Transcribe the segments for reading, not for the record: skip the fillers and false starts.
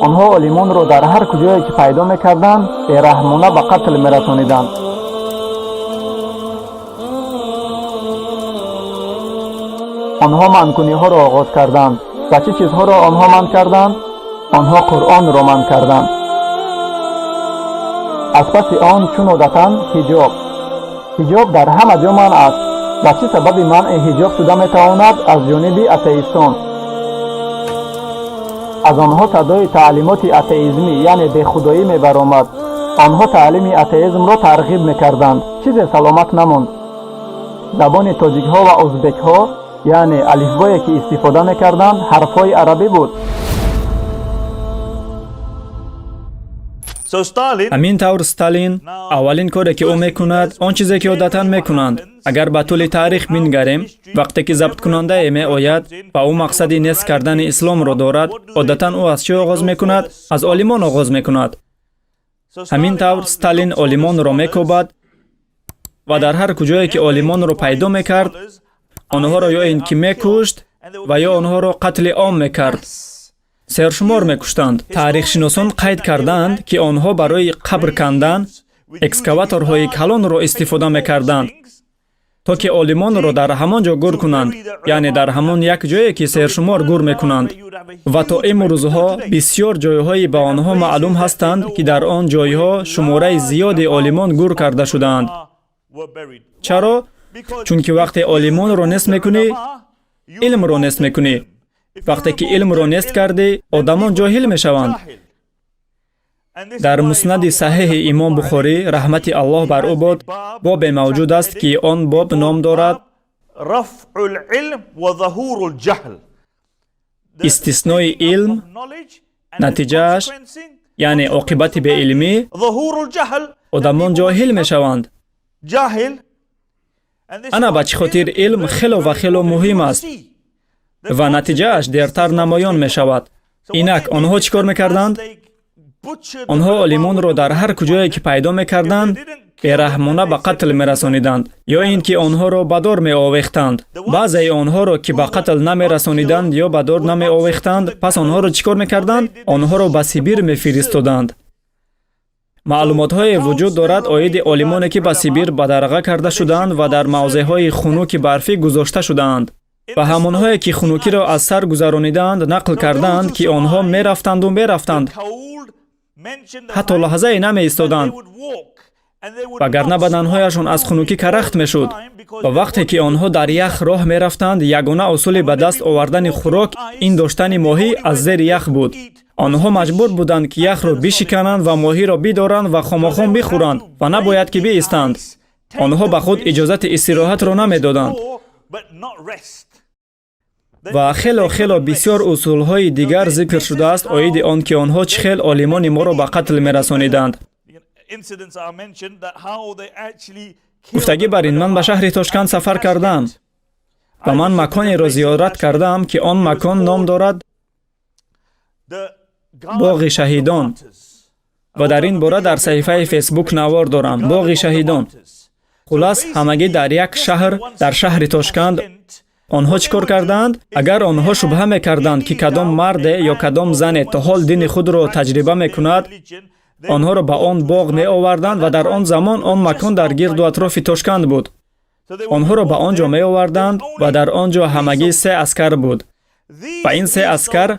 Онҳо олимонро дар ҳар куҷое ки пайдо мекарданд, бераҳмона ба қатл мерасониданд. Онҳо манъкуниҳоро оғоз карданд. Ва чӣ чизҳоро онҳо манъ карданд? Онҳо Қуръонро манъ карданд. Аз паси он, чун одатан, ҳиҷоб. Ҳиҷоб дар ҳама ҷо манъ аст. Ва чӣ сабаби манъи ҳиҷоб шуда метавонад аз ҷониби атеистон? Аз онҳо садои таълимоти атеизмӣ, яъне бехудоӣ, мебаромад. Онҳо таълими атеизмро тарғиб мекарданд. Чизе саломат намонд. Забони тоҷикҳо ва узбекҳо, яъне алифбое ки истифода мекарданд, ҳарфҳои арабӣ буд. Ҳамин тавр Сталин аввалин коре, ки ӯ мекунад, он чизе ки одатан мекунанд. Агар ба тӯли таърих бингарем, вақте ки забткунандае меояд ва ӯ мақсади нест кардани исломро дорад, одатан ӯ аз чӣ оғоз мекунад? Аз олимон оғоз мекунад. Ҳамин тавр Сталин олимонро мекобад ва дар ҳар куҷое ки олимонро пайдо мекард, онҳоро ё ин ки мекушт ва ё онҳоро қатли ом мекард. Сершумор мекуштанд. Таърихшиносон қайд кардаанд, ки онҳо барои қабр кандан экскаваторҳои калонро истифода мекарданд, то ки олимонро дар ҳамон ҷо гур кунанд, яъне дар ҳамон як ҷое ки сершумор гур мекунанд. Ва то имрӯзҳо бисьёр ҷойҳои ба онҳо маълум ҳастанд, ки дар он ҷойҳо шумораи зиёди олимон гур карда шудаанд. Чаро? Чунки вақте олимонро нест мекунӣ, илмро нест мекунӣ. Вақте ки илмро нест кардӣ, одамон ҷоҳил мешаванд. Дар Муснади саҳеҳи имом Бухорӣ, раҳмати Аллоҳ бар ӯ бод, бобе мавҷуд аст, ки он боб ном дорад «Истиснои илм, натиҷааш, яъне оқибати беилмӣ, одамон ҷоҳил мешаванд». Ана ба чӣ хотир илм хело ва хело муҳим аст ва натиҷааш дертар намоён мешавад. Инак, онҳо чӣ кор мекарданд? Онҳо олимонро дар ҳар куҷое ки пайдо мекарданд, бераҳмона ба қатл мерасониданд ё ин ки онҳоро ба дор меовехтанд. Баъзеи онҳоро, ки ба қатл намерасониданд ё ба дор намеовехтанд, пас онҳоро чӣ кор мекарданд? Онҳоро ба Сибир мефиристоданд. Маълумотҳое вуҷуд дорад оиди олимоне, ки ба Сибир бадарға карда шудаанд ва дар мавзеъҳои хунуки барфӣ гузошта шудаанд. Ва ҳамонҳое, ки хунукиро аз сар гузаронидаанд, нақл кардаанд, ки онҳо мерафтанду мерафтанд, ҳатто лаҳзае намеистоданд, вагарна баданҳояшон аз хунукӣ карахт мешуд. Ва вақте ки онҳо дар ях роҳ мерафтанд, ягона усули ба даст овардани хӯрок ин доштани моҳӣ аз зери ях буд. Онҳо маҷбур буданд, ки яхро бишикананд ва моҳиро бидоранд ва хомохом бихӯранд ва набояд ки биистанд. Онҳо ба худ иҷозати истироҳатро намедоданд. Ва хело хело бисёр усулҳои дигар зикр шудааст оиди он, ки онҳо чӣ хел олимони моро ба қатл мерасониданд. Гуфтагӣ бар ин, ман ба шаҳри Тошканд сафар кардаам ва ман маконеро зиёрат кардаам, ки он макон ном дорад Боғи шаҳидон, ва дар ин бора дар саҳифаи Фейсбук навор дорам. Боғи шаҳидон. Хулас, ҳамагӣ дар як шаҳр, дар шаҳри Тошканд, онҳо чӣ кор кардаанд? Агар онҳо шубҳа мекарданд, ки кадом марде ё кадом зане то ҳол дини худро таҷриба мекунад, онҳоро ба он боғ меоварданд. Ва дар он замон он макон дар гирду атрофи Тошканд буд. Онҳоро ба он ҷо меоварданд ва дар он ҷо ҳамагӣ се аскар буд ва ин се аскар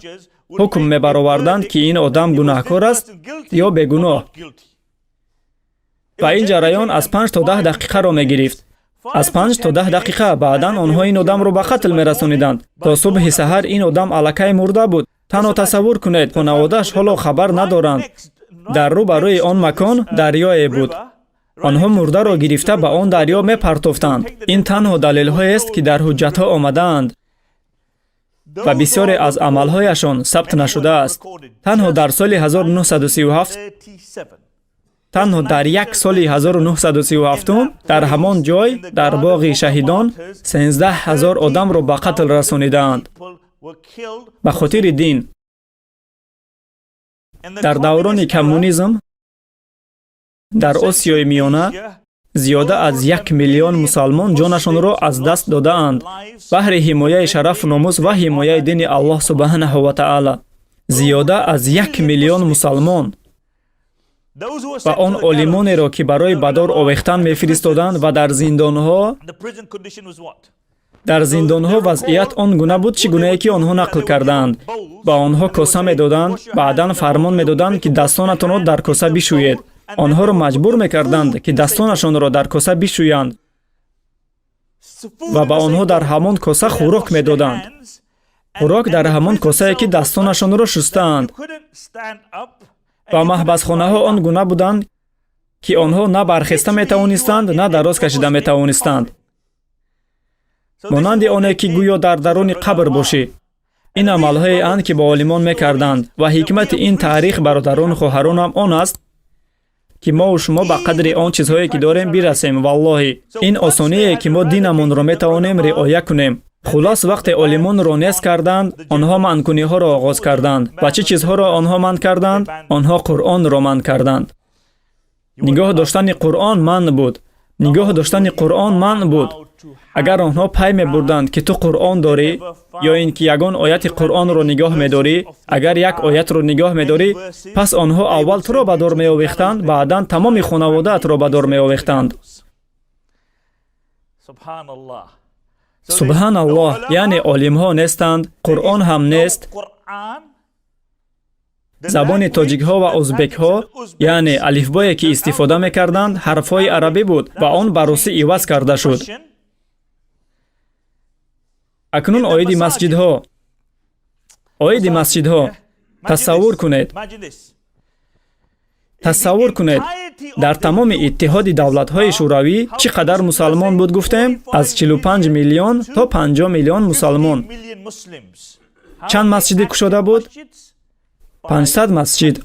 ҳукм мебароварданд, ки ин одам гунаҳкор аст ё бегуноҳ. Ва ин ҷараён аз 5 то 10 дақиқаро мегирифт, аз 5 то 10 дақиқа. Баъдан онҳо ин одамро ба қатл мерасониданд. То субҳи саҳар ин одам аллакай мурда буд. Танҳо тасаввур кунед, хонаводааш ҳоло хабар надоранд. Дар рӯ ба рӯи он макон дарёе буд. Онҳо мурдаро гирифта, ба он дарё мепартофтанд. Ин танҳо далелҳоест, ки дар ҳуҷҷатҳо омадаанд ва бисёре аз амалҳояшон сабт нашудааст. Танҳо дар соли 1937, танҳо дар як соли 1937, дар ҳамон ҷой, дар Боғи шаҳидон, 13 ҳазор одамро ба қатл расонидаанд ба хотири дин. Дар даврони коммунизм дар Осиёи Миёна Зиёда аз 1 миллион мусалмон ҷонашонро аз даст додаанд баҳри ҳимояи шарафу номус ва ҳимояи дини Аллоҳ субҳанаҳу ва таъала. Зиёда аз 1 миллион мусалмон. Ва он олимонеро, ки барои ба дор овехтан мефиристоданд ва дар зиндонҳо вазъият он гуна буд, чӣ гунае ки онҳо нақл кардаанд. Ба онҳо коса медоданд, баъдан фармон медоданд, ки дастонатонро дар коса бишӯед. Онҳоро маҷбур мекарданд, ки дастонашонро дар коса бишӯянд, ва ба онҳо дар ҳамон коса хӯрок медоданд, хӯрок дар ҳамон косае, ки дастонашонро шустаанд. Ва маҳбасхонаҳо он гуна буданд, ки онҳо на бархеста метавонистанд, на дароз кашида метавонистанд, монанди оне ки гӯё дар даруни қабр бошӣ. Ин амалҳоеанд, ки бо олимон мекарданд. Ва ҳикмати ин таърих, бародарону хоҳаронам, он аст, ки мову шумо ба қадри он чизҳое, ки дорем, бирасем. Валлоҳи, ин осоние, ки мо динамонро метавонем риоя кунем. Хулос, вақте олимонро нест карданд, онҳо манъкуниҳоро оғоз карданд. Ва чӣ чизҳоро онҳо манъ карданд? Онҳо Қуръонро манъ карданд. Нигоҳ доштани Қуръон манъ буд. Нигоҳ доштани Қуръон манъ буд. Агар онҳо пай мебурданд, ки ту Қуръон дорӣ ё ин ки ягон ояти Қуръонро нигоҳ медорӣ, агар як оятро нигоҳ медорӣ, пас онҳо аввал туро ба дор меовехтанд, баъдан тамоми хонаводаатро ба дор меовехтанд. Субҳаналлоҳ! Яъне олимҳо нестанд, Қуръон ҳам нест. Забони тоҷикҳо ва узбекҳо, яъне алифбое, ки истифода мекарданд, ҳарфҳои арабӣ буд ва он ба русӣ иваз карда шуд. Акнун оиди масҷидҳо, оиди масҷидҳо. Тасаввур кунед, тасаввур кунед, дар тамоми Иттиҳоди давлатҳои Шӯравӣ чӣ қадар мусалмон буд? Гуфтем, аз 45 миллион то 50 миллион мусалмон. Чанд масҷиде кушода буд? 500 масҷид.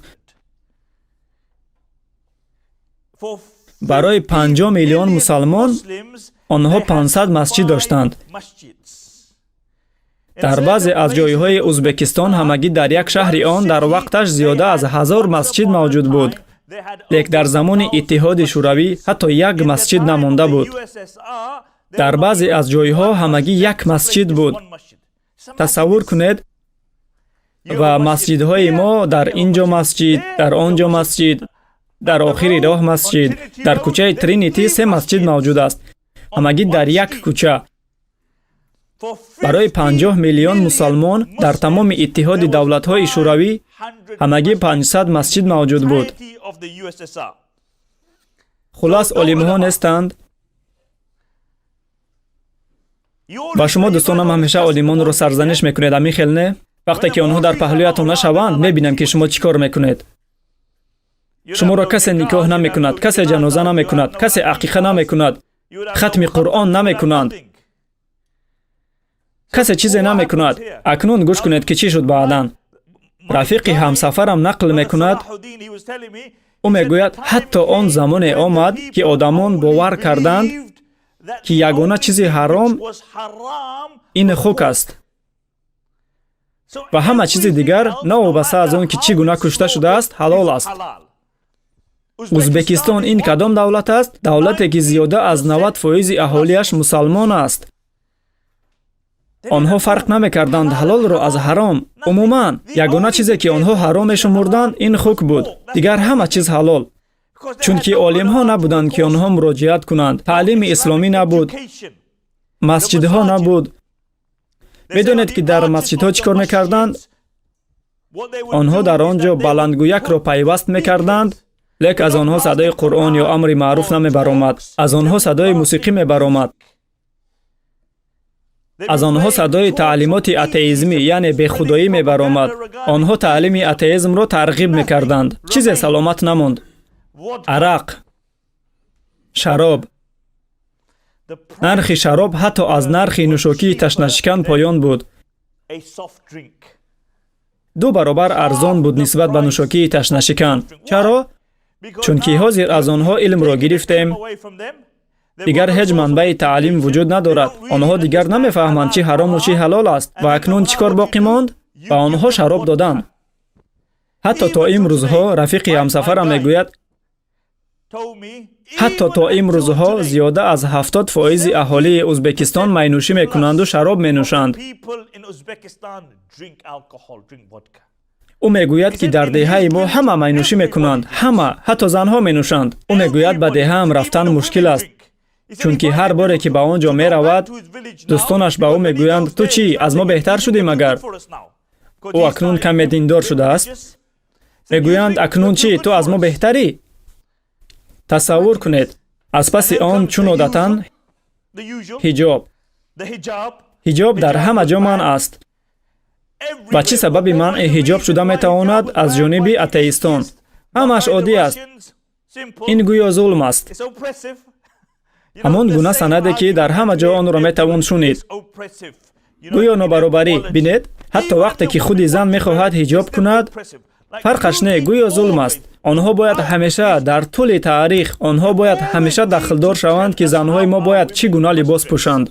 Барои 50 миллион мусалмон онҳо 500 масҷид доштанд. Дар баъзе аз ҷойҳои Узбекистон ҳамагӣ дар як шаҳри он дар вақташ зиёда аз 1000 масҷид мавҷуд буд, лек дар замони Иттиҳоди Шӯравӣ ҳатто як масҷид намонда буд. Дар баъзе аз ҷойҳо ҳамагӣ як масҷид буд. Тасаввур кунед. Ва масҷидҳои мо: дар ин ҷо масҷид, дар он ҷо масҷид, дар охири роҳ масҷид. Дар кӯчаи Тринити се масҷид мавҷуд аст, ҳамагӣ дар як кӯча. Барои 50 миллион мусалмон дар тамоми Иттиҳоди давлатҳои Шӯравӣ ҳамагӣ 500 масҷид мавҷуд буд. Хулас, олимҳо нестанд. Ва шумо, дӯстонам, ҳамеша олимонро сарзаниш мекунед, ҳамин хел не? Вақте ки онҳо дар паҳлӯятон нашаванд, мебинам, ки шумо чӣ кор мекунед. Шуморо касе никоҳ намекунад, касе ҷаноза намекунад, касе ақиқа намекунад, хатми Қуръон намекунанд, касе чизе намекунад. Акнун гӯш кунед, ки чӣ шуд баъдан. Рафиқи ҳамсафарам нақл мекунад. Ӯ мегӯяд, ҳатто он замоне омад, ки одамон бовар карданд, ки ягона чизи ҳаром ин хук аст ва ҳама чизи дигар, новобаста аз он ки чӣ гуна кушта шудааст, ҳалол аст. Узбекистон ин кадом давлат аст? Давлате, ки зиёда аз 90 фоизи аҳолиаш мусалмон аст. Онҳо фарқ намекарданд ҳалолро аз ҳаром. Умуман, ягона чизе, ки онҳо ҳаром мешумурданд, ин хук буд, дигар ҳама чиз ҳалол, чунки олимҳо набуданд, ки онҳо муроҷиат кунанд. Таълими исломӣ набуд, масҷидҳо набуд. Медонед, ки дар масҷидҳо чӣ кор мекарданд? Онҳо дар он ҷо баландгӯякро пайваст мекарданд, лек аз онҳо садои Қуръон ё амри маъруф намебаромад. Аз онҳо садои мусиқӣ мебаромад, аз онҳо садои таълимоти атеизмӣ, яъне бехудоӣ, мебаромад. Онҳо таълими атеизмро тарғиб мекарданд. Чизе саломат намонд. Арақ, шароб. Нархи шароб ҳатто аз нархи нӯшокии ташнашикан поён буд, ду баробар арзон буд нисбат ба нӯшокии ташнашикан. Чаро? Чунки ҳозир аз онҳо илмро гирифтем, дигар ҳеҷ манбаи таълим вуҷуд надорад. Онҳо дигар намефаҳманд, чӣ ҳарому чӣ ҳалол аст. Ва акнун чӣ кор боқӣ монд? Ба онҳо шароб додан. Ҳатто то имрӯзҳо, рафиқи ҳамсафарам мегӯяд. Ҳатто то имрӯзҳо зиёда аз 70 фоизи аҳолии Ӯзбекистон майнӯшӣ мекунанду шароб менӯшанд. Ӯ мегӯяд, ки дар деҳаи мо ҳама майнӯшӣ мекунанд, ҳама, ҳатто занҳо менӯшанд. Ӯ мегӯяд, ба деҳаам рафтан мушкил аст, чунки ҳар боре ки ба он ҷо меравад, дӯстонаш ба ӯ мегӯянд: «Ту чӣ, аз мо беҳтар шудӣ магар?» Ӯ акнун каме диндор шудааст. Мегӯянд: «Акнун чӣ, ту аз мо беҳтарӣ?» Тасаввур кунед, аз паси он, чун одатан, ҳиҷоб. Ҳиҷоб дар ҳама ҷо манъ аст. Ва чӣ сабаби манъи ҳиҷоб шуда метавонад аз ҷониби атеистон? Ҳамааш оддӣ аст. Ин гӯё зулм аст, ҳамон гуна санаде, ки дар ҳама ҷо онро метавон шунид, гӯё нобаробарӣ. Бинед, ҳатто вақте ки худи зан мехоҳад ҳиҷоб кунад, фарқаш не, гӯё зулм аст. Онҳо бояд ҳамеша, дар тӯли таърих онҳо бояд ҳамеша дахлдор шаванд, ки занҳои мо бояд чӣ гуна либос пӯшанд.